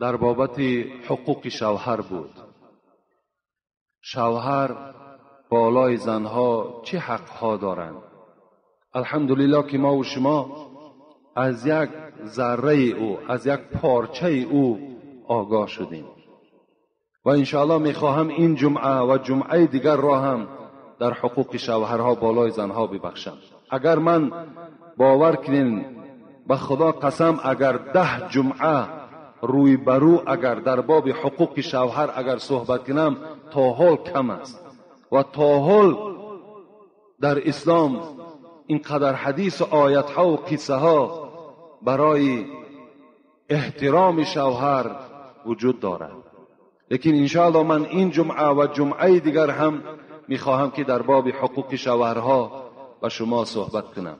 Дар бобати ҳуқуқи шавҳар буд. Шавҳар болои занҳо чӣ ҳақҳо доранд? Алҳамдулиллоҳ, ки мо ва шумо аз як зарраи ӯ, аз як порчаи ӯ огоҳ шудем ва иншоаллоҳ мехоҳам ин ҷумъа ва ҷумъаи дигарро ҳам дар ҳуқуқи шавҳарҳо болои занҳо бибахшам. Агар ман бовар кунем, ба Худо қасам, агар 10 ҷумъа рӯй ба рӯ агар дар боби ҳуқуқи шавҳар агар суҳбат кунам, то ҳол кам аст ва то ҳол дар ислом ин қадар ҳадису оятҳо ва қиссаҳо барои эҳтироми шавҳар вуҷуд дорад. Лекин иншоаллоҳ ман ин ҷумъа ва ҷумъаи дигар ҳам мехоҳам ки дар боби ҳуқуқи шавҳарҳо ба шумо суҳбат кунам.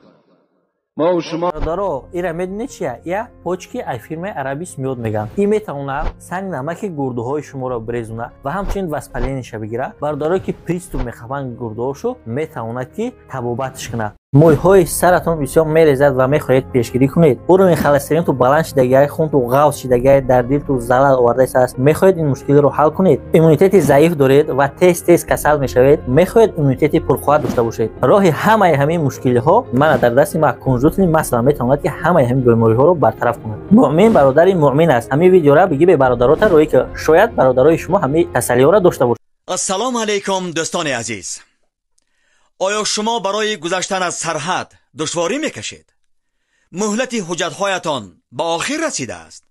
Мо ва шумо Бародаро, ира медонед чия? Я почки ай фирмаи Арабис миёд меган. Ин метавона санг намаки гурдуҳои шуморо бирезона ва ҳамчунин воспаление ша бигира. Бародарое ки приступ мехӯранд гурдуҳошо, метавонад ки табобатш кунад. Мӯйҳои саратон бисёр мерезад ва мехоҳед пешгирӣ кунед. Уровень холестеринту баланд шидагиай, хунту ғафз шидагиай, дар дилту залал овардааст. Мехоҳед ин мушкилиро ҳал кунед. Иммунитети заиф доред ва тез тез касал мешавед. Мехоҳед иммунитети пурқувват дошта бошед. Роҳи ҳамаи ҳамин мушкилиҳо мана дар дасти ма кунжутни масла метавонад ки ҳамаи ҳамин бемориҳоро бартараф кунад. Муъмин бародари муъмин аст. Ҳамин видеора бигӣ бе бародарота рӯе ки шояд бародарои шумо ҳамин касалиҳоро дошта бошанд. Ассалому алайкум, дӯстони азиз! Оё шумо барои гузаштан аз сарҳад душворӣ мекашед? Муҳлати ҳуҷҷатҳоятон ба охир расидааст?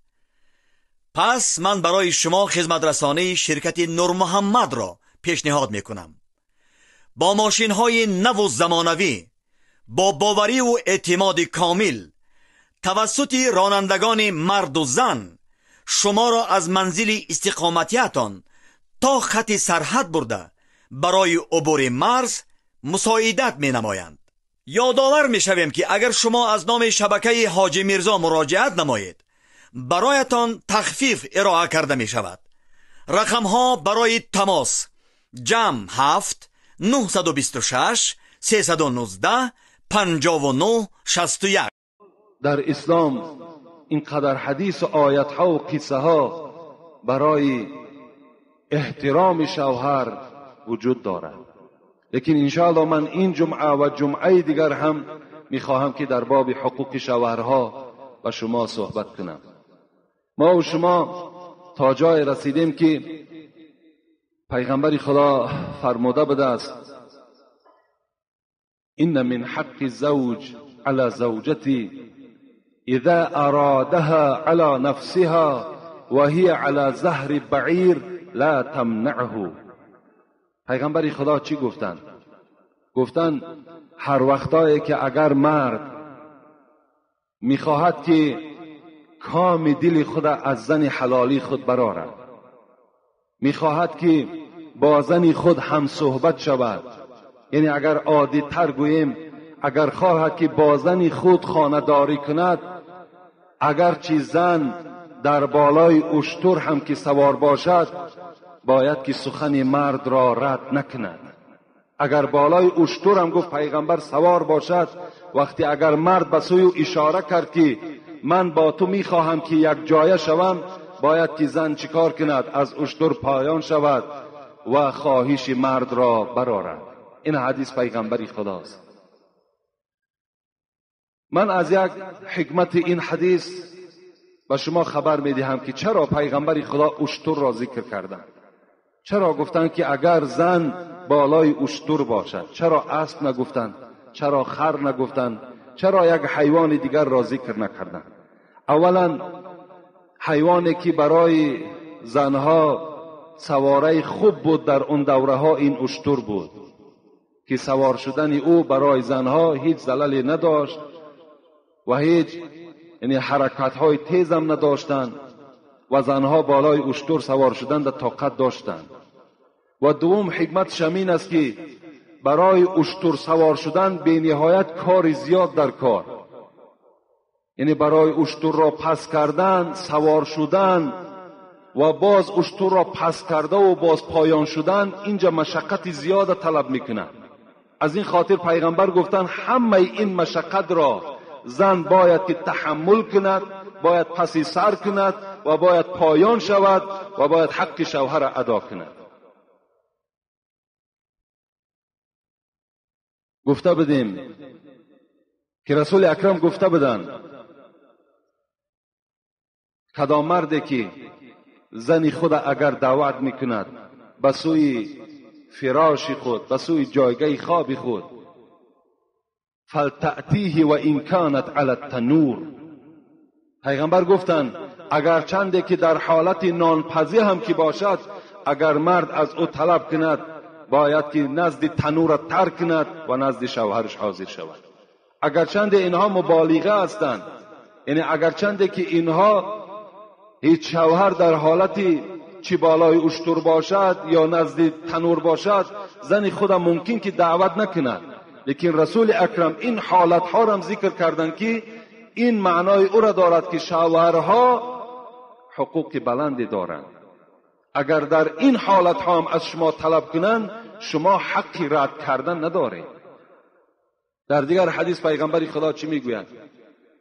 Пас ман барои шумо хизматрасонии ширкати Нурмуҳаммадро пешниҳод мекунам. Бо мошинҳои наву замонавӣ, бо бовариву эътимоди комил, тавассути ронандагони марду зан шуморо аз манзили истиқоматиятон то хати сарҳад бурда, барои убури марз мусоидат менамоянд. Ёдовар мешавем, ки агар шумо аз номи шабакаи Ҳоҷи Мирзо муроҷиат намоед, бароятон тахфиф ироа карда мешавад. Рақамҳо барои тамос: +7 926 319 59 61. Дар ислом ин қадар ҳадису оятҳо ва қиссаҳо барои эҳтироми шавҳар вуҷуд дорад. Лекин иншоаллоҳ ман ин ҷумъа ва ҷумъаи дигар ҳам мехоҳам ки дар боби ҳуқуқи шавҳарҳо ба шумо суҳбат кунам. Мо ва шумо то ҷое расидем ки пайғамбари Худо фармуда будааст: إن من حق الزوج على زوجته إذا أرادها على نفسها وهي على ظهر بعير لا تمنعه. پیغمبر خدا چی گفتند؟ گفتند هر وقتایی که اگر مرد میخواهد که کام دل خود از زن حلالی خود برارد، میخواهد که با زن خود هم صحبت شود، یعنی اگر عادی تر گوییم، اگر خواهد که با زن خود خانه داری کند، اگرچه زن در بالای اشتر هم که سوار باشد، باید که سخن مرد را رد نکند. اگر بالای اشتر هم، گفت پیغمبر، سوار باشد، وقتی اگر مرد به سوی او اشاره کرد که من با تو میخواهم که یک جایه شوم، باید که زن چیکار کند؟ از اشتر پایان شود و خواهش مرد را برارد. این حدیث پیغمبری خداست. من از یک حکمت این حدیث به شما خبر میدهم که چرا پیغمبر خدا اشتر را ذکر کردند، چرا گفتند که اگر زن بالای اشتر باشد. چرا اسب نگفتند؟ چرا خر نگفتند؟ چرا یک حیوان دیگر را ذکر نکردند؟ اولا حیوانی که برای زنها سواره خوب بود در اون دوره ها، این اشتر بود که سوار شدن او برای زنها هیچ زللی نداشت و هیچ یعنی حرکت های تیزم نداشتند و زنها بالای اشتر سوار شدن در طاقت داشتند. و دوم حکمت همین است که برای اشتر سوار شدن به نهایت کار زیاد در کار، یعنی برای اشتر را پس کردن، سوار شدن و باز اشتر را پس کرده و باز پایان شدن، اینجا مشقت زیاد طلب میکنند. از این خاطر پیغمبر گفتن همه این مشقت را زن باید که تحمل کند، باید پسی سر کند. و باید پایان شود و باید حق شوهر را ادا کند. گفته بودیم که رسول اکرم گفته بودند کدام مردی که زن خود اگر دعوت میکند به سوی فراش خود، به سوی جایگاه خواب خود، فلتأتیه و این کانت علی التنور. پیغمبر گفتند اگر چنده که در حالت نانپزی هم که باشد، اگر مرد از او طلب کند باید که نزد تنور ترک کند و نزد شوهرش حاضر شود. اگر چند اینها مبالغه هستند، یعنی اگر چند که اینها هیچ شوهر در حالت چی بالای اشتر باشد یا نزد تنور باشد زن خود ممکن که دعوت نکند، لیکن رسول اکرم این حالت ها را ذکر کردند که این معنای او را دارد که شوهرها حقوق بلندی دارند. اگر در این حالت ها هم از شما طلب کنند شما حقی رد کردن ندارید. در دیگر حدیث پیغمبر خدا چی میگوید؟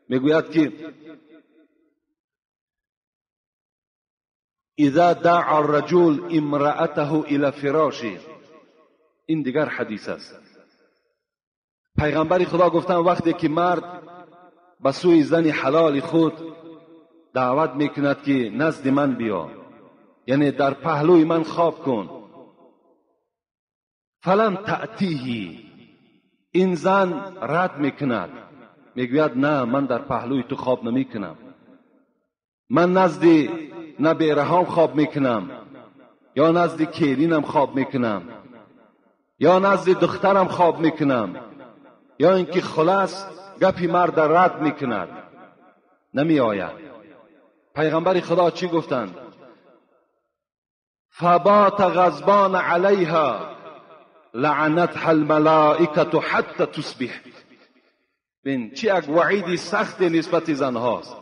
میگوید که اذا دعا الرجل امرأته الى فراشه. این دیگر حدیث است. پیغمبر خدا گفتن وقتی که مرد به سوی زن حلال خود دعوت میکند که نزد من بیا، یعنی در پهلوی من خواب کن، فلم تأتیه، این زن رد میکند، میگوید نه من در پهلوی تو خواب نمیکنم، من نزد نبیرهام خواب میکنم، یا نزد کیلینم خواب میکنم، یا نزد دخترم خواب میکنم، یا اینکه خلاص گپی مرد رد میکند، نمی آید. پیغمبر خدا چی گفتند؟ فبات غضبان علیها لعنتها الملائکه حتی تصبح. ببین چی یک وعید سخت نسبت زنهاست.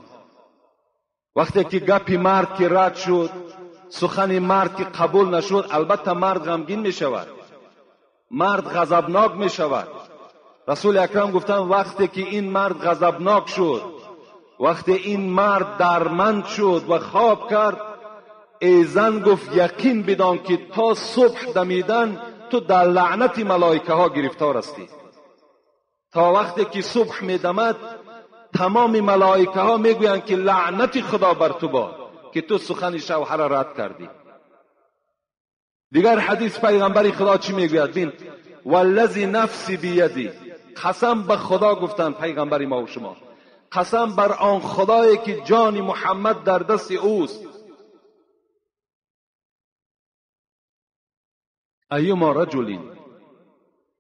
وقتی که گپی مرد که رد شد، سخن مرد که قبول نشد، البته مرد غمگین می شود، مرد غضبناک می شود. رسول اکرم گفتند وقتی که این مرد غضبناک شد، وقتی این مرد درمند شد و خواب کرد، ای زن گفت یقین بدان که تا صبح دمیدن تو در لعنت ملائکه ها گرفتار هستی. تا وقتی که صبح میدمد تمام ملائکه ها میگویند که لعنت خدا بر تو باد که تو سخن شوهر را رد کردی. دیگر حدیث پیغمبر خدا چی میگوید؟ بین والذی نفسی بیدی، قسم به خدا گفتن پیغمبر ما و شما، قسم بر آن خدایی که جان محمد در دست اوست، ایما رجل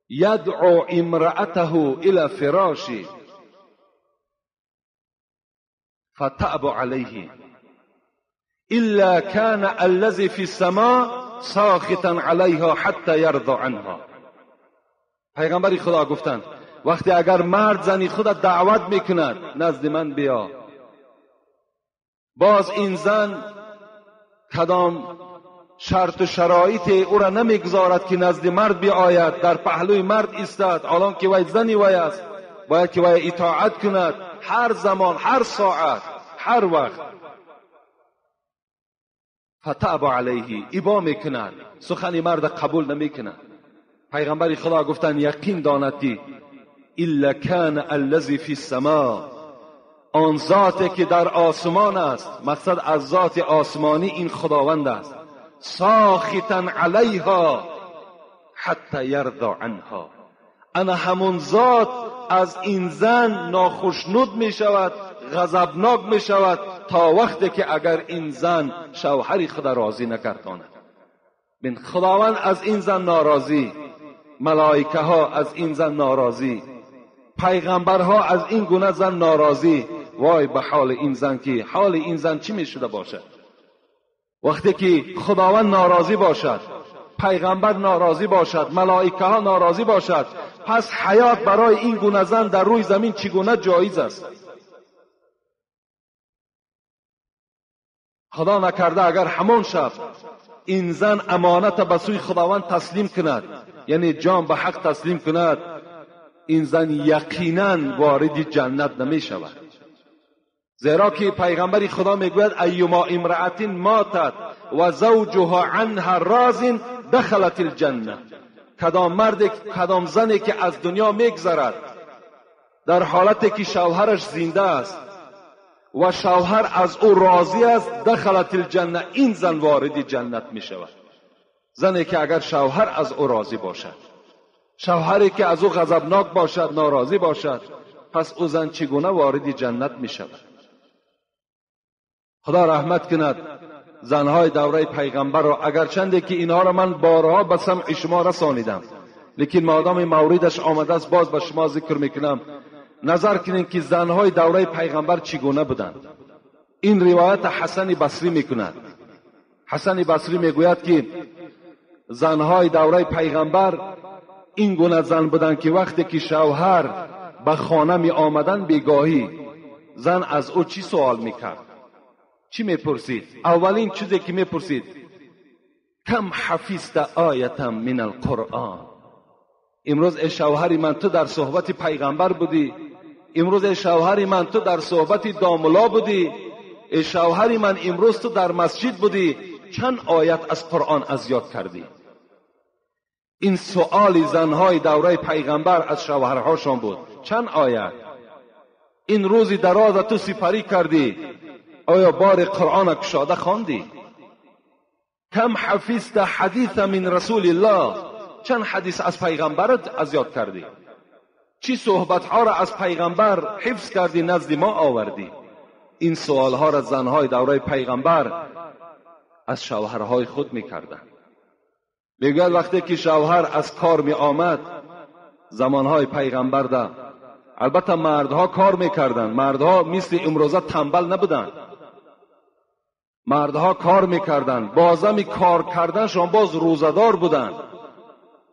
یدعو امرأته الى فراشه فتأبى علیه الا كان الذی فی السماء ساخطا علیها حتی یرضى عنها. پیغمبر خدا گفتند وقتی اگر مرد زنی خود دعوت میکند نزد من بیا، باز این زن کدام شرط و شرایط او را نمیگذارد که نزد مرد بیاید، در پهلوی مرد ایستد، الان که وی زنی وی است باید که وی اطاعت کند، هر زمان، هر ساعت، هر وقت. فتأبى علیه، ابا میکند، سخن مرد قبول نمیکند. پیغمبر خدا گفتند یقین داند که الا کان الذی فی السماء، آن ذاتی که در آسمان است، مقصد از ذات آسمانی این خداوند است، ساخطا علیها حتی یرضى عنها، انا همون ذات از این زن ناخشنود می شود، غضبناک می شود تا وقتی که اگر این زن شوهر خود راضی نگرداند. بین خداوند از این زن ناراضی، ملائکه ها از این زن ناراضی، پیغمبرها از این گونه زن ناراضی. وای به حال این زن که حال این زن چی می شده باشد وقتی که خداوند ناراضی باشد، پیغمبر ناراضی باشد، ملائکه ها ناراضی باشد، پس حیات برای این گونه زن در روی زمین چگونه جایز است؟ خدا نکرده اگر همان شب این زن امانت به سوی خداوند تسلیم کند، یعنی جان به حق تسلیم کند، این زن یقینا وارد جنت نمی شود. زیرا که پیغمبر خدا میگوید ایما امرأة ماتت و زوجها عنها راض دخلت الجنه. کدام مرد، کدام زنی که از دنیا میگذرد در حالتی که شوهرش زنده است و شوهر از او راضی است، دخلت الجنه، این زن وارد جنت می شود. زنی که اگر شوهر از او راضی باشد، شوهری که از او غضبناک باشد، ناراضی باشد، پس او زن چگونه وارد جنت می شود؟ خدا رحمت کند زنهای دوره پیغمبر را. اگرچنده که اینها را من بارها به سمع شما رسانیدم، لیکن مادام موردش آمده است باز به شما ذکر میکنم. نظر کنید که زنهای دوره پیغمبر چگونه بودند. این روایت حسن بصری میکند. حسن بصری میگوید که زنهای دوره پیغمبر این گونه زن بودند که وقتی که شوهر به خانه می آمدن بیگاهی، زن از او چی سوال میکرد؟ چی میپرسید؟ اولین چیزی که میپرسید، کم حفظت آیة من القرآن. امروز ای شوهر من تو در صحبت پیغمبر بودی، امروز ای شوهر من تو در صحبت داملا بودی، ای شوهر من امروز تو در مسجد بودی، چند آیت از قرآن از یاد کردی؟ این سؤال زنهای دوره پیغمبر از شوهرهاشان بود. چند آیت؟ این روزی دراز تو سپری کردی، آیا بار قرآن کشاده خواندی؟ کم حفظت حدیث من رسول الله، چند حدیث از پیغمبرت از یاد کردی؟ چی صحبتها را از پیغمبر حفظ کردی نزد ما آوردی؟ این سوالها را زنهای دوره پیغمبر از شوهرهای خود میکردند. میگوید وقتی که شوهر از کار می آمد، زمانهای پیغمبر ده، البته مردها کار میکردند، مردها مثل امروزه تنبل نبودند، مردها کار میکردند، بازم کار کردنشان باز روزه‌دار بودند.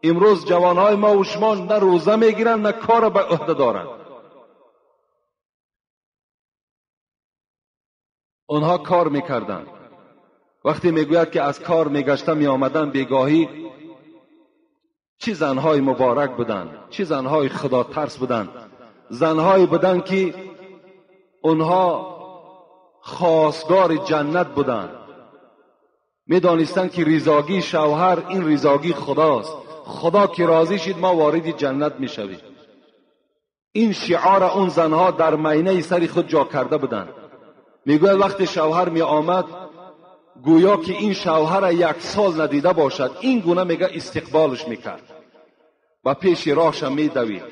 امروز جوانهای ما و شما نه روزه میگیرند نه کار به عهده دارند. آنها کار میکردند. وقتی میگوید که از کار میگشته میآمدن بیگاهی، چی زنهای مبارک بودند، چی زنهای خدا ترس بودند، زنهایی بودند که آنها خواستگار جنت بودند، میدانستند که ریزاگی شوهر این ریزاگی خداست، خدا که راضی شد ما وارد جنت میشویم. این شعار اون زنها در مینه سر خود جا کرده بودند. میگوید وقتی شوهر می آمد گویا که این شوهر یک سال ندیده باشد، این گونه میگه استقبالش میکرد و پیش راهش میدوید،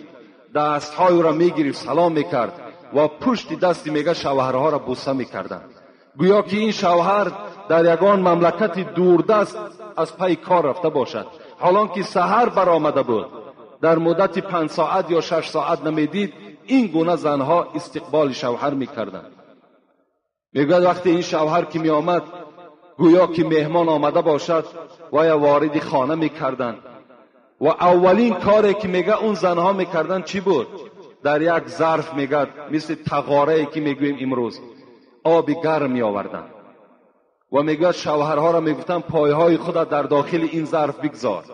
دستهای را میگرفت، سلام میکرد و پشت دستی میگه شوهرها را بوسه میکردند. گویا که این شوهر در یگان مملکت دوردست از پی کار رفته باشد، حالان که سحر برآمده بود، در مدت 5 ساعت یا 6 ساعت نمیدید. این گونه زنها استقبال شوهر میکردند. میگوید وقتی این شوهر که میآمد گویا که مهمان آمده باشد و یا وارد خانه میکردند و اولین کاری که میگه اون زنها میکردند چی بود؟ در یک ظرف میگه مثل تغاره که میگوییم امروز آب گرم میآوردند و میگوید شوهرها را میگفتند پایهای خود در داخل این ظرف بگذار.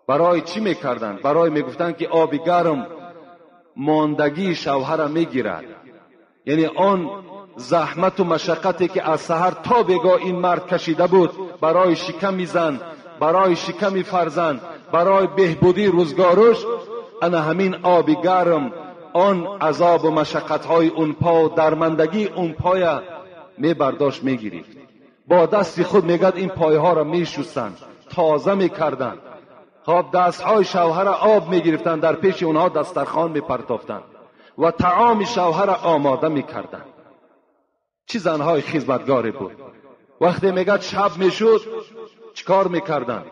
برای چی میکردند؟ برای میگفتند که آب گرم ماندگی شوهر را میگیرد، یعنی آن زحمت و مشقتی که از سحر تا بگاه این مرد کشیده بود برای شکم زن، برای شکم فرزند، برای بهبودی روزگارش، انا همین آب گرم آن عذاب و مشقت‌های اون پا و درمندگی اون پای می برداشت می گرفت. با دست خود میگد این پایها را می شستند، تازه می کردند. خب دستهای شوهر آب می گرفتند، در پیش اونها دسترخوان می پرتافتند و طعام شوهر آماده می کردند. چی زنهای خدمتگاری بود. وقتی میگد شب میشد چیکار میکردند؟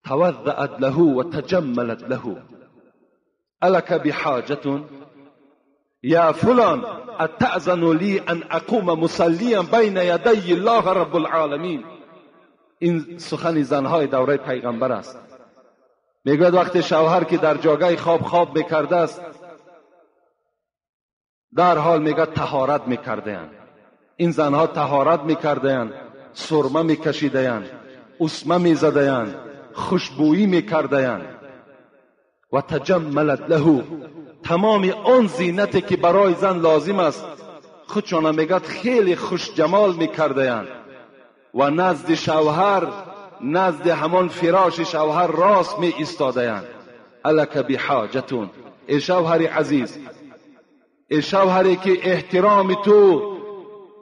توضأت له و تجملت له، الک بحاجة یا فلان اتأذن لی ان اقوم مصلیا بین یدی الله رب العالمین. این سخن زنهای دوره پیغمبر است. میگوید وقتی شوهر که در جاگه خواب خواب میکرده است، در حال میگه طهارت میکرده‌اند. این زنها طهارت میکرده‌اند، سرمه میکشیده‌اند، اسمه میزده‌اند، خوشبویی میکرده‌اند. و تجملت له، تمام آن زینتی که برای زن لازم است خودشان میگد خیلی خوش جمال میکردند و نزد شوهر، نزد همان فراش شوهر راست می ایستادند. الک بحاجتون، ای شوهر عزیز، ای شوهری که احترام تو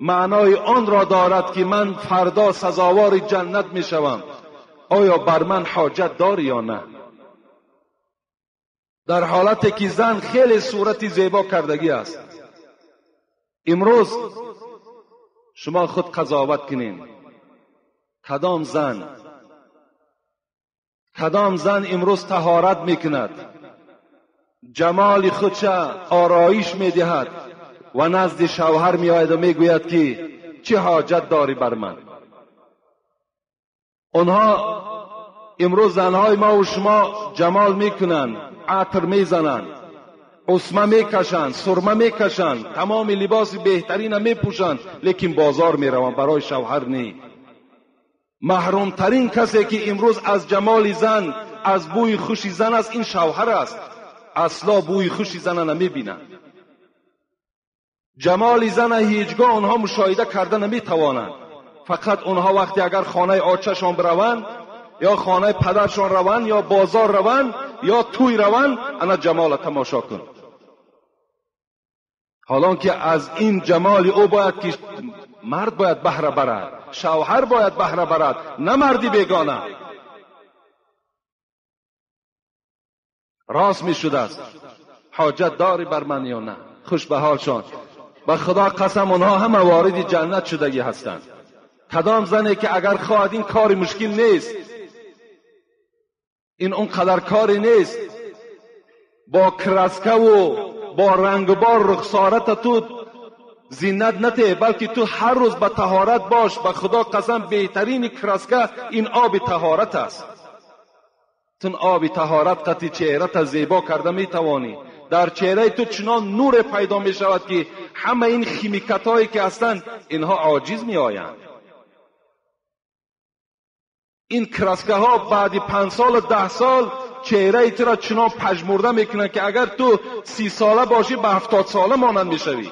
معنای آن را دارد که من فردا سزاوار جنت می شوم، آیا بر من حاجت داری یا نه؟ در حالتی که زن خیلی صورت زیبا کردگی است. امروز شما خود قضاوت کنین، کدام زن امروز طهارت میکند، جمال خودش آرایش میدهد و نزد شوهر میآید و میگوید که چه حاجت داری بر من؟ آنها امروز زنهای ما و شما جمال میکنند، عطر میزنند، عصمه میکشند، سرمه میکشند، تمام لباس بهترین میپوشند، لیکن بازار میروند، برای شوهر نی. محرومترین کسی که امروز از جمال زن، از بوی خوش زن است، این شوهر است. اصلا بوی خوش زن نمیبینند، جمال زن هیچگاه آنها مشاهده کرده نمیتوانند. فقط آنها وقتی اگر خانه آچه‌شان بروند یا خانه پدرشان روند یا بازار روند یا توی روند، انا جمال تماشا کن. حالان که از این جمال او باید که مرد باید بهره برد، شوهر باید بهره برد، نه مردی بیگانه. راست می شده است، حاجت داری بر من یا نه؟ خوش به حالشان، به خدا قسم آنها همه وارد جنت شدگی هستند. کدام زنی که اگر خواهد، این کار مشکل نیست، این اونقدر کاری نیست، با کرسکه و با رنگ بار رخسارت تو زینت نته، بلکه تو هر روز به طهارت باش. به خدا قسم بهترین کرسکه این آب طهارت است. تون آب طهارت قطی چهرت زیبا کرده میتوانی. در چهره تو چنان نور پیدا می شود که همه این خیمیکت هایی که هستند اینها عاجز می آیند. این کرسکه ها بعد 5 سال 10 سال چهره تو را چنان پژمرده میکنند که اگر تو 30 ساله باشی به 70 ساله مانند میشوی.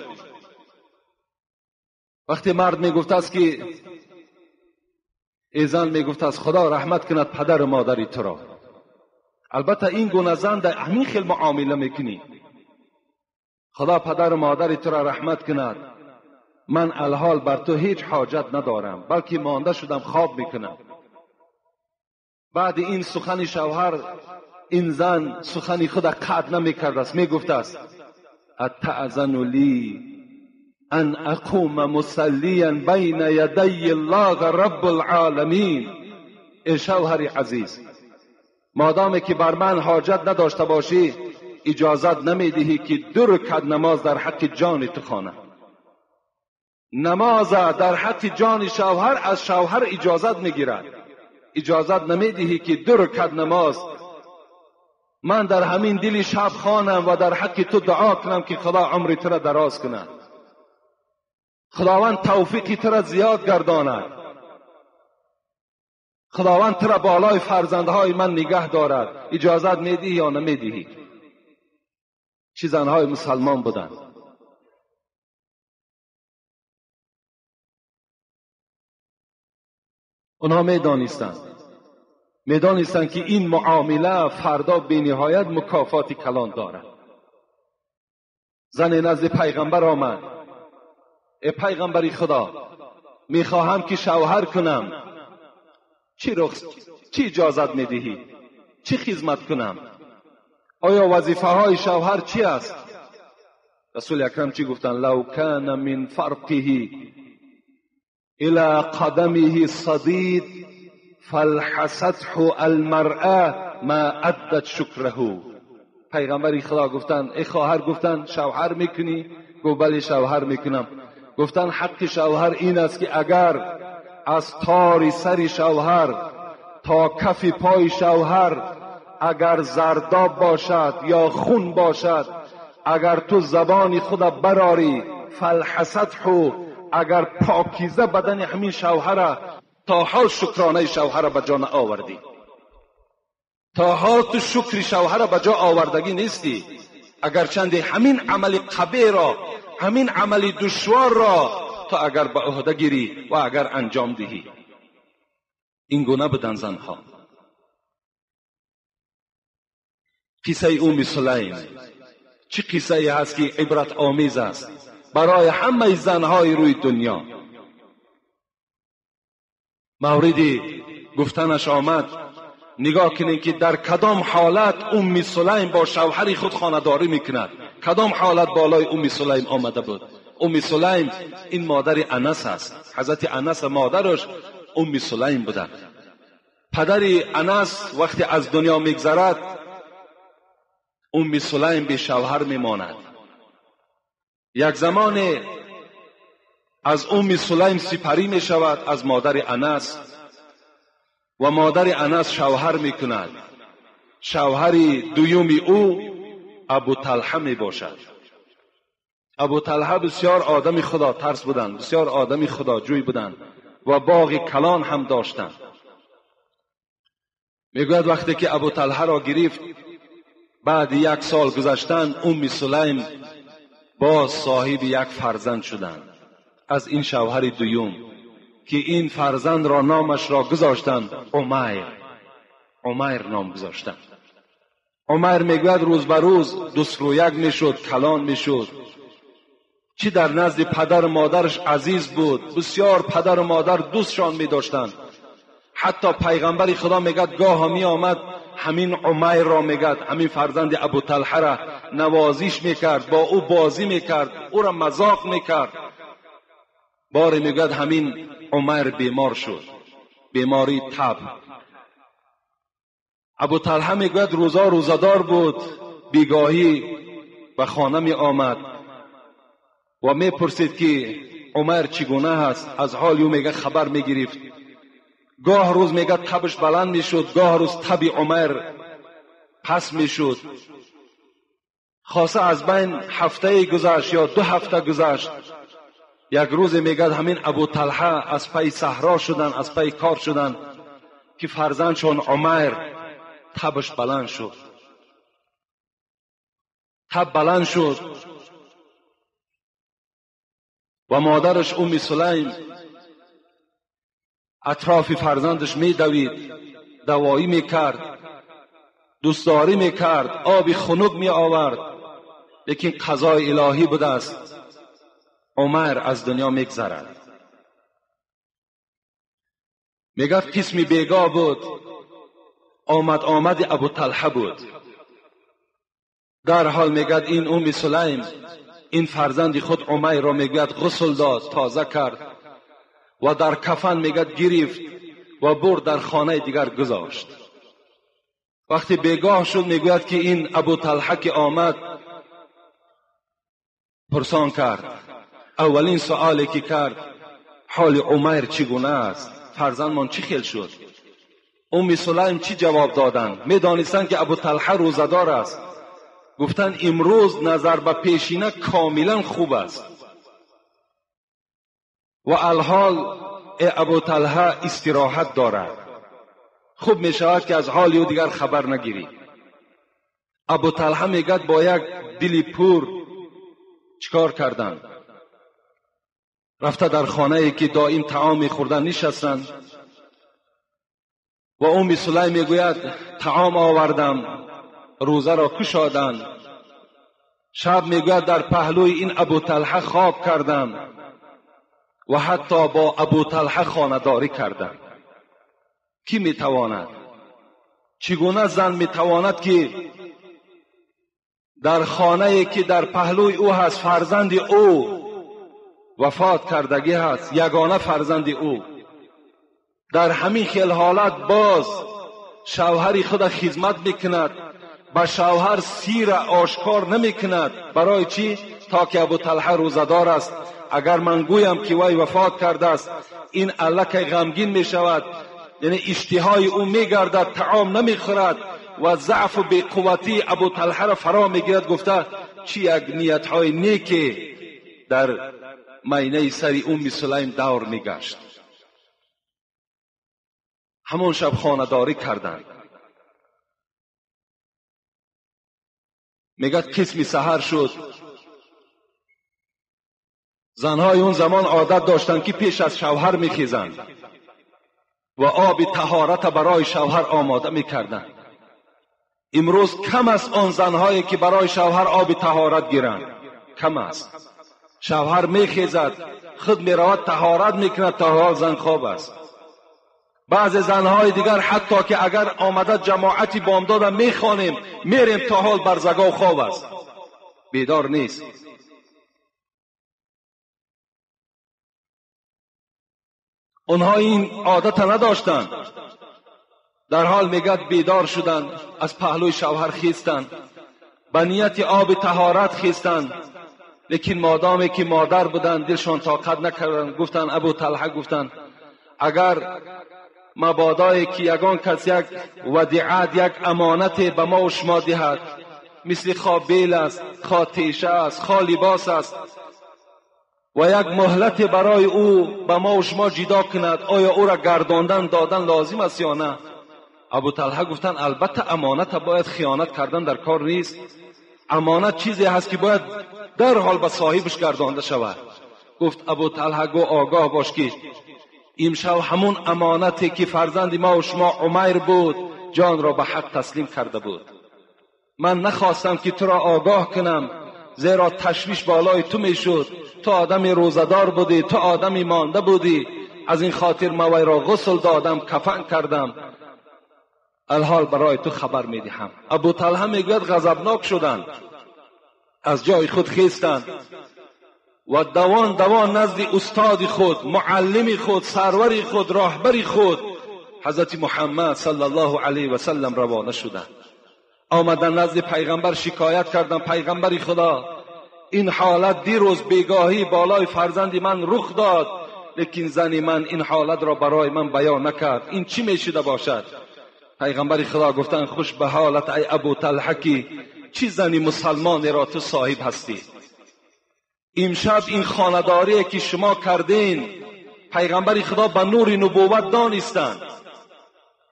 وقتی مرد میگفت است که ای زن، میگفت است خدا رحمت کند پدر و مادری تو را. البته این گونه زن در همین خیل معامله میکنی. خدا پدر و مادری تو را رحمت کند، من الحال بر تو هیچ حاجت ندارم، بلکه مانده شدم خواب میکنم. بعد این سخن شوهر، این زن سخن خود قطع نمیکرد است، میگفت است اتأذن لی ان اقوم مصلیا بین یدی الله رب العالمین. ای شوهر عزیز، مادامی که بر من حاجت نداشته باشی اجازت نمیدهی که 2 رکعت نماز در حق جان تو خوانم. نماز در حق جان شوهر از شوهر اجازت میگیرد، اجازت نمیدهی که 2 رکعت نماز من در همین دل شب خوانم و در حق تو دعا کنم که خدا عمر تو را دراز کند، خداوند توفیق تو را زیاد گرداند، خداوند تو را بالای فرزندهای من نگه دارد. اجازت میدهی یا نمیدهی؟ چه زنهای مسلمان بودند. اونها میدانستند که این معامله فردا به نهایت مکافات کلان دارد. زن نزد پیغمبر آمد، ای پیغمبر خدا، میخواهم که شوهر کنم، چی اجازت میدهی؟ چی خدمت کنم؟ آیا وظیفه های شوهر چی است؟ رسول اکرم چی گفتند؟ لو کان من فرقه الى قدمه صدید فالحسته المرأة ما ادت شکره. پیغمبر خدا گفتند ای خواهر، گفتند شوهر میکنی؟ گفت بله شوهر میکنم. گفتند حق شوهر این است که اگر از تار سر شوهر تا کف پای شوهر اگر زرداب باشد یا خون باشد، اگر تو زبان خود براری فالحسته، اگر پاکیزه بدن همین شوهر، تا حال شکرانه شوهر به جا آوردی، تا حال تو شکر شوهر به جا آوردگی نیستی. اگر چند همین عمل قبیح را، ҳамин амали душворро ту агар ба уҳда гирӣ ва агар анҷом диҳӣ. Ин гуна буданд занҳо. Қиссаи Умми Сулайм чӣ қиссае ҳаст ки ибратомез аст барои ҳамаи занҳои рӯи дунё. Мавриди гуфтанаш омад. Нигоҳ кунед ки дар кадом ҳолат Умми Сулайм бо шавҳари худ хонадорӣ мекунад. Кадом ҳолат болои Умми Сулайм омада буд. Умми Сулайм ин модари Анас аст. Ҳазрати Анас модараш Умми Сулайм буданд. Падари Анас вақте аз дунё мегзарад, Умми Сулайм бешавҳар мемонад. Як замоне аз Умми Сулайм сипарӣ мешавад аз модари Анас ва модари Анас шавҳар мекунад. Шавҳари дуюми ӯ Абу Талҳа мебошад. Абу Талҳа бисёр одами худотарс буданд, бисёр одами худоҷӯй буданд ва боғи калон ҳам доштанд. Мегӯяд вақте ки Абу Талҳаро гирифт, баъди як сол гузаштан Умми Сулайм боз соҳиби як фарзанд шуданд аз ин шавҳари дуюм, ки ин фарзандро номашро гузоштанд Умайр. Умайр ном гузоштанд. Умайр мегӯяд рӯз ба рӯз дусрӯяк мешуд, калон мешуд. Чӣ дар назди падару модараш азиз буд, бисёр падару модар дӯстшон медоштанд. Ҳатто пайғамбари Худо мегӯяд гоҳо меомад ҳамин Умайрро, мегӯяд ҳамин фарзанди Абу Талҳара навозиш мекард, бо ӯ бозӣ мекард, ӯро мазоқ мекард. Боре мегӯяд ҳамин Умайр бемор шуд, бемории таб. Абу Талҳа мегӯяд рӯза рӯзадор буд, бегоҳӣ ба хона меомад ва мепурсид ки Умайр чӣ гуна ҳаст. Аз ҳоли ӯ мегӯяд хабар мегирифт. Гоҳ рӯз мегӯяд табаш баланд мешуд, гоҳ рӯз таби Умайр паст мешуд. Хоса аз байн ҳафтае гузашт ё 2 ҳафта гузашт. Як рӯзе мегӯяд ҳамин Абу Талҳа аз пайи саҳро шуданд, аз пайи кор шуданд ки фарзандшон Умайр табаш баланд шуд. Таб баланд шуд ва модараш Умми Сулайм атрофи фарзандаш медавид, давоӣ мекард, дӯстдорӣ мекард, оби хунук меовард. Лекин қазои илоҳӣ будааст, Умайр аз дунё мегзарад. Мегӯяд қисми бегоҳ буд, омад-омади Абу Талҳа буд. Дарҳол мегӯяд ин Умми Сулайм ин фарзанди худ Умайрро мегӯяд ғусл дод, тоза кард ва дар кафан мегӯяд гирифт ва бурд дар хонаи дигар гузошт. Вақте бегоҳ шуд мегӯяд ки ин Абу Талҳа ки омад пурсон кард. Аввалин суоле ки кард, ҳоли Умайр чӣ гуна аст, фарзандмон чӣ хел шуд? Умми Сулайм чӣ ҷавоб доданд? Медонистанд ки Абу Талҳа рӯзадор аст. Гуфтанд имрӯз назар ба пешина комилан хуб аст. Ва алҳол Абу Талҳа истироҳат дорад, хуб мешавад ки аз ҳоли ӯ дигар хабар нагирӣ. Абу Талҳа мегӯяд бо як дили пур чикор карданд? Рафта дар хонае ки доим таом мехӯрданд нишастанд ва Умми Сулайм мегӯяд таом овардам, рӯзаро кушоданд. Шаб мегӯяд дар паҳлӯи ин Абу Талҳа хоб кардам ва ҳатто бо Абу Талҳа хонадорӣ кардам. Кӣ метавонад? Чӣ гуна зан метавонад ки дар хонае ки дар паҳлӯи ӯ ҳаст фарзанди ӯ вафот кардагӣ ҳаст, ягона фарзанди ӯ, дар ҳамин хел ҳолат боз шавҳари худа хизмат мекунад, ба шавҳар сира ошкор намекунад. Барои чӣ? То ки Абу Талҳа рӯзадор аст. Агар ман гӯям ки вай вафот кардааст, ин аллакай ғамгин мешавад, яъне иштиҳои ӯ мегардад, таом намехӯрад ва заъфу беқувватии Абу Талҳаро фаро мегирад. Гуфта чӣ як ниятҳои неке дар майнаи сари Умми Сулайм давр мегашт. Ҳамон шаб хонадорӣ карданд. Мегӯяд қисми саҳар шуд, زنهای اون زمان عادت داشتند که پیش از شوهر میخیزند و آب طهارت برای شوهر آماده میکردند. امروز کم است آن زنهایی که برای شوهر آب طهارت گیرند، کم است. شوهر میخیزد، خود میرود طهارت میکند، تا حال زن خواب است. بعض زنهای دیگر حتی که اگر آمده جماعتی بامداد میخوانیم میریم، تا حال برزگاه خواب است، بیدار نیست. اونها این عادت نداشتند. در حال میگد بیدار شدند، از پهلوی شوهر خیستند، به نیت آب طهارت خیستند، لیکن مادامی که مادر بودند دلشان طاقت نکردند. گفتند ابو طلحه، گفتند اگر مبادایی که یگان کس یک ودیعت، یک امانت به ما و شما دهد، مثل خواه بیل است، خواه تیشه است، خواه لباس است، و یک مهلت برای او به ما و شما جدا کند، آیا او را گرداندن دادن لازم است یا نه؟ ابو طلحه گفتند البته امانت باید خیانت کردن در کار نیست. امانت چیزی هست که باید در حال به صاحبش گردانده شود. گفت ابو طلحه گو آگاه باش که امشب همون امانتی که فرزند ما و شما عمیر بود جان را به حق تسلیم کرده بود. من نخواستم که تو را آگاه کنم، زیرا تشویش بالای تو میشد. تو آدمی روزدار بودی، تو آدمی مانده بودی، از این خاطر ما وی را غسل دادم، کفن کردم، الحال برای تو خبر میدهم. ابو طلحه میگوید غضبناک شدند، از جای خود خیستند و دوان دوان نزد استاد خود، معلم خود، سرور خود، راهبر خود حضرت محمد صلی الله علیه و سلم روانه شدند. آمدن نزد پیغمبر شکایت کردند، پیغمبر خدا این حالت دیروز بیگاهی بالای فرزند من رخ داد، لیکن زن من این حالت را برای من بیان نکرد، این چی میشده باشد؟ پیغمبر خدا گفتند خوش به حالت ای ابو طلحه که چی زنی مسلمانی را تو صاحب هستی. امشب این خانه‌داری که شما کردین، پیغمبر خدا به نور نبوت دانستند،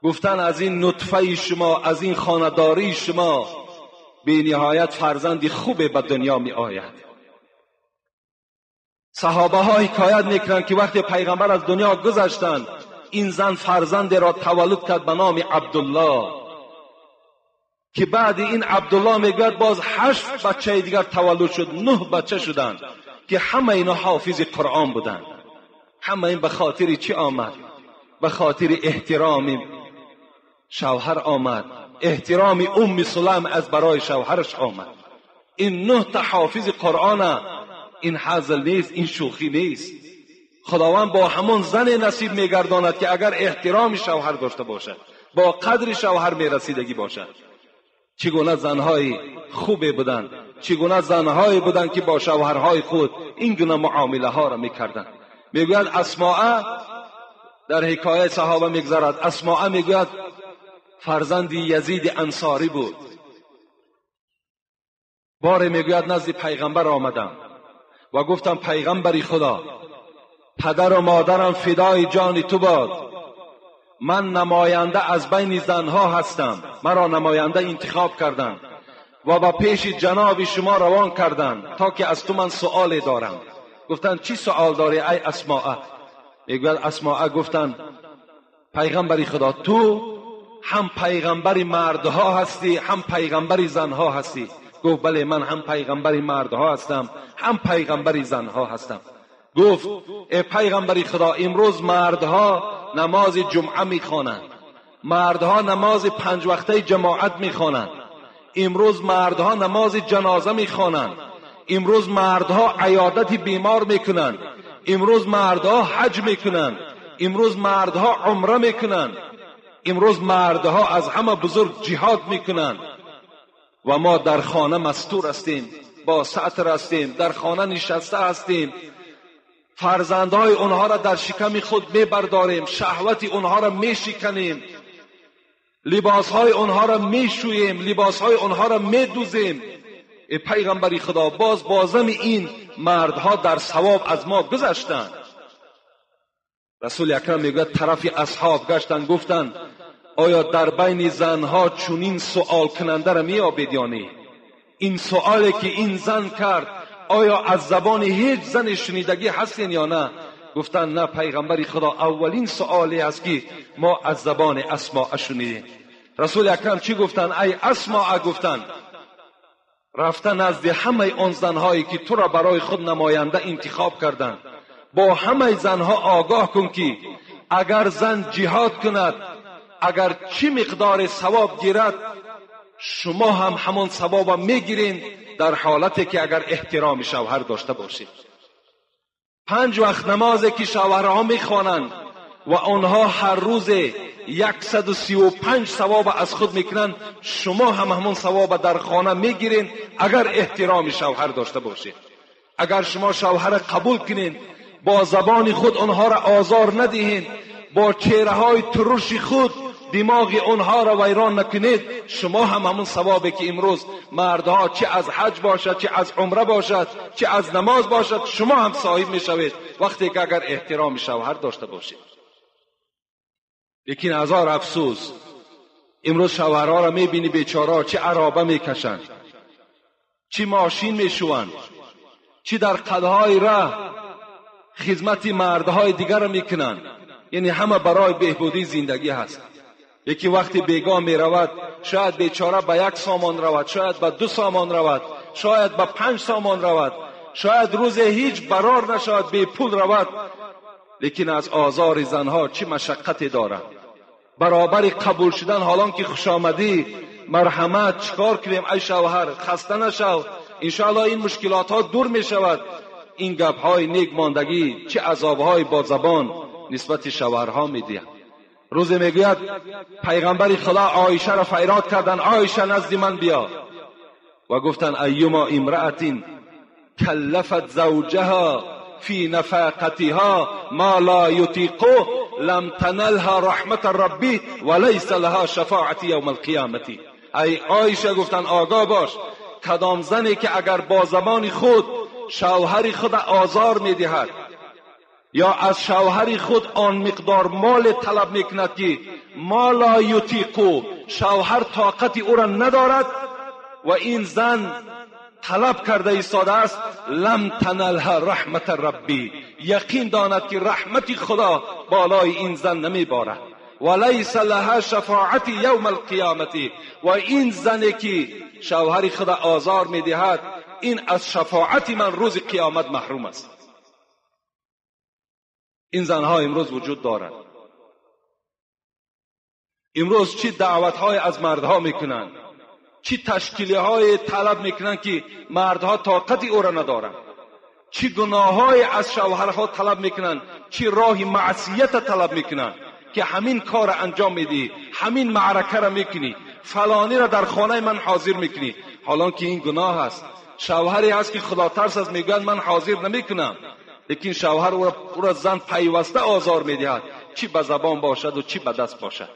گفتن از این نطفه شما، از این خانه‌داری شما بی نهایت فرزندی خوب به دنیا می آید. صحابه ها حکایت میکنند که وقتی پیغمبر از دنیا گذشتند، این زن فرزند را تولد کرد به نام عبدالله، که بعد این عبدالله میگوید باز 8 بچه دیگر تولد شد، 9 بچه شدند که همه اینا حافظ قرآن بودند. همه این به خاطر چی آمد؟ به خاطر احترام شوهر آمد، احترام ام سلم از برای شوهرش آمد. این 9 تا حافظ قرآن، این هزل نیست، این شوخی نیست. خداوند با همون زن نصیب میگرداند که اگر احترام شوهر داشته باشد، با قدر شوهر میرسیدگی باشد. چگونه زنهای خوبی بودند، چگونه زنهایی بودند که با شوهرهای خود این گونه معامله ها را میکردند. میگوید اسماء، در حکایه صحابه میگذرد، اسماء میگوید فرزند یزید انصاری بود. باره میگوید نزد پیغمبر آمدم و گفتم پیغمبری خدا، پدر و مادرم فدای جان تو باد، من نماینده از بین زنها هستم، مرا نماینده انتخاب کردند و با پیش جناب شما روان کردند تا که از تو من سؤال دارم. گفتند چی سؤال داری ای اسماء؟ میگوید اسماء گفتند پیغمبری خدا، تو هم پیغمبر مردها هستی، هم پیغمبر زنها هستی. گفت بله، من هم پیغمبر مردها هستم، هم پیغمبر زنها هستم. گفت ای پیغمبر خدا، امروز مردها نماز جمعه میخوانند، مردها نماز 5 وقته جماعت میخوانند، امروز مردها نماز جنازه میخوانند، امروز مردها عیادت بیمار میکنند، امروز مردها حج میکنند، امروز مردها عمره میکنند، امروز مردها از همه بزرگ جهاد میکنند و ما در خانه مستور هستیم، با ستر هستیم، در خانه نشسته هستیم، فرزندهای اونها را در شکم خود میبرداریم، شهوت اونها را میشکنیم، لباسهای اونها را میشوییم، لباسهای اونها را میدوزیم. ای پیغمبر خدا، باز بازم این مردها در ثواب از ما گذشتند. رسول اکرم میگوید طرف اصحاب گشتند، گفتند آیا در بین زنها چنین سؤال کننده را میابید یا نه؟ این سؤالی که این زن کرد، آیا از زبان هیچ زن شنیدگی هستین یا نه؟ گفتن نه پیغمبر خدا، اولین سوالی است که ما از زبان اسماء شنیدیم. رسول اکرم چی گفتن؟ ای اسماء، گفتن رفته نزد همه آن زنهایی که تو را برای خود نماینده انتخاب کردند، با همه زنها آگاه کن که اگر زن جهاد کند، اگر چی مقدار ثواب گیرد، شما هم همان ثواب میگیرین، در حالتی که اگر احترام شوهر داشته باشید. 5 وقت نمازی که شوهرها میخوانند و آنها هر روز 135 ثواب از خود میکنند، شما هم همان ثواب در خانه میگیرین اگر احترام شوهر داشته باشید. اگر شما شوهر قبول کنین، با زبان خود آنها را آزار ندهین، با چهره های ترش خود دماغ آنها را ویران نکنید، شما هم همون ثوابی که امروز مردها چه از حج باشد، چه از عمره باشد، چه از نماز باشد، شما هم صاحب میشوید وقتی که اگر احترام شوهر داشته باشید. لیکن هزار افسوس امروز شوهرها را میبینی بیچاره چه عرابه میکشند، چه ماشین میشوند، چه در قدهای راه خدمت مردهای دیگر را میکنند. یعنی همه برای بهبودی زندگی هست. یکی وقتی بیگاه می رود، شاید بیچاره به 1 سامان رود، شاید به 2 سامان رود، شاید به 5 سامان رود، شاید روز هیچ برار نشود، بی پول رود، لیکن از آزار زنها چه مشقتی دارد. برابر قبول شدن، حالان که خوش آمدی، مرحمت، چیکار کنیم ای شوهر، خسته نشو، انشاءالله این مشکلات ها دور می شود. این گپ های نیک ماندگی چه عذاب های با زبان نسبت شوهرها می دهند. روزی میگوید پیغمبر خدا عایشه را فریاد کردن، عایشه نزد من بیا، و گفتن ایما امرأة کلفت زوجها فی نفقتها ما لا یطیق لم تنلها رحمت ربی ولیس لها شفاعت یوم القیامة. ای عایشه، گفتن آگاه باش، کدام زنی که اگر با زبان خود شوهر خود آزار میدهد یا از شوهر خود آن مقدار مال طلب میکند که ما لا یطیقو، شوهر طاقت او را ندارد و این زن طلب کرده ایستاده است، لم تنلها رحمت ربی، یقین داند که رحمت خدا بالای این زن نمیبارد، ولیس لها شفاعت یوم القیامت. و این زنی که شوهر خود آزار میدهد، این از شفاعت من روز قیامت محروم است. این زنها امروز وجود دارند. امروز چی دعوتهای از مردها میکنند، چی تشکیلی های طلب میکنند که مردها طاقت او را ندارند، چی گناههای از شوهرها طلب میکنند، چی راه معصیت طلب میکنند که همین کار را انجام میدی، همین معرکه را میکنی، فلانی را در خانه من حاضر میکنی، حالان که این گناه است. شوهری هست که خدا ترس است، میگوید من حاضر نمیکنم، لیکن شوهر او را زن پیوسته آزار میدهد، چی به زبان باشد و چی به دست باشد.